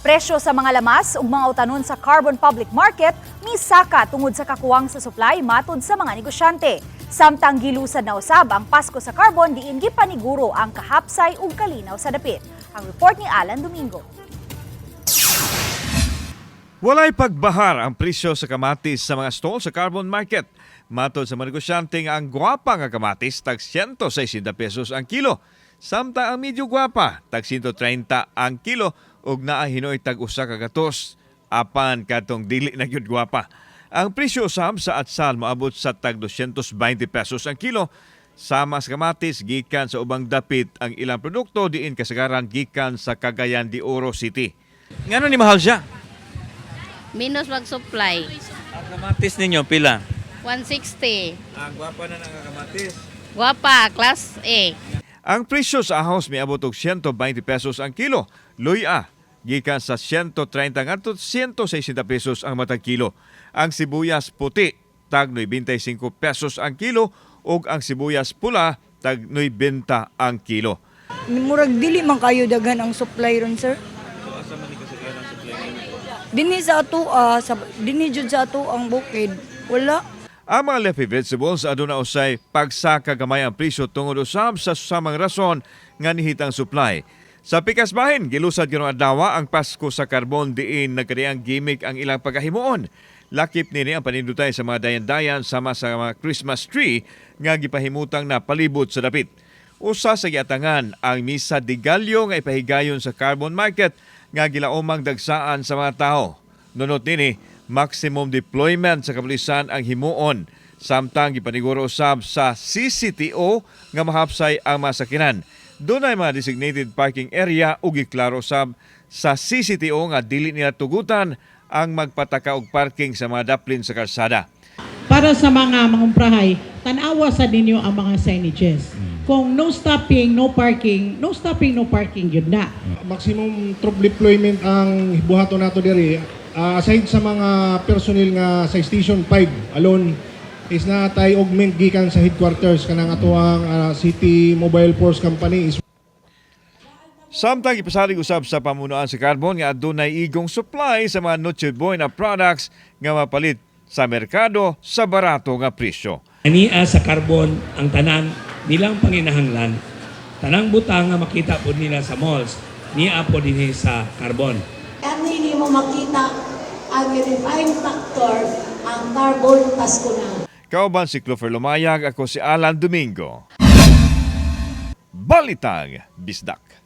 Presyo sa mga lamas ug mga utanon sa Carbon Public Market misaka tungod sa kakuwang sa supply, matud sa mga negosyante. Samtang gilusad na usab ang Pasko sa Carbon, diin gipaniguro ang kahapsay ug kalinaw sa dapit. Ang report ni Alan Domingo. Walay pagbahar ang presyo sa kamatis sa mga stall sa Carbon Market. Matod sa mga negosyante nga ang gwapa nga kamatis tag 160 pesos ang kilo. Samtang ang medyo gwapa tag 130 ang kilo ug naa hinoy tag 100 apan katong dili na gyud gwapa. Ang presyo usab sa atsal moabot sa tag 220 pesos ang kilo. Sama sa kamatis, gikan sa ubang dapit ang ilang produkto, diin kasagaran gikan sa Cagayan de Oro City. Ngano ni mahal siya? Minus mag-supply. Ang kamatis ninyo pila? 160. Ang gwapa na ng kamatis. Guwapa, class A. Ang presyo sa ahos miabot og 120 pesos ang kilo. Luya gikan sa 130 ngadto 160 pesos ang matag kilo. Ang sibuyas puti tag 95 pesos ang kilo ug ang sibuyas pula tag 90 ang kilo. Murag dili man kayo daghan ang supply ron, sir. Dinhi sa ato sa dinhi jud sa ato ang bukid. Wala. Ang mga leafy vegetables aduna usay pagsaka gamay ang presyo tungod usab sa susamang rason nga nihitang supply. Sa pikas bahin, gilusad karong adlaw ang Pasko sa Carbon, diin nagkadiang gimmick ang ilang pagkahimuon. Lakip nini ang panindutay sa mga dayan-dayan sama sa mga Christmas tree nga gipahimutang na palibot sa dapit. Usa sa giatangan ang Misa de Gallo nga ipahigayon sa Carbon Market nga gilaomang dagsaan sa mga tao. Nunot nini, maximum deployment sa kapulisan ang himuon samtang gipaniguro usab sa CCTO nga mahapsay ang mga sakinan. Dunay mga designated parking area ug giklaro usab sa CCTO nga dili nila tugutan ang magpataka og parking sa mga daplin sa kalsada. Para sa mga mangumprahay, tanawa sa ninyo ang mga signages. Kung no stopping, no parking, no stopping, no parking, yun na. Maximum troop deployment ang buhaton nato diri. Aside sa mga personnel nga sa Station 5 alone is na tay augment gikan sa headquarters kanang atoang City Mobile Force Company is Samtang ipasalig usab sa pamunuan sa Carbon nga adunay igong supply sa mga Noche Buena products nga mapalit sa merkado sa barato nga presyo. Ania sa Carbon ang tanan nilang panginahanglan. Tanang butang nga makita po nila sa malls, niya po dinhi sa Carbon. Ang hindi mo makita ang unifying factor, ang Carbon Pasko na. Kauban si Clover Lumayag, ako si Alan Domingo. Balitang Bisdak.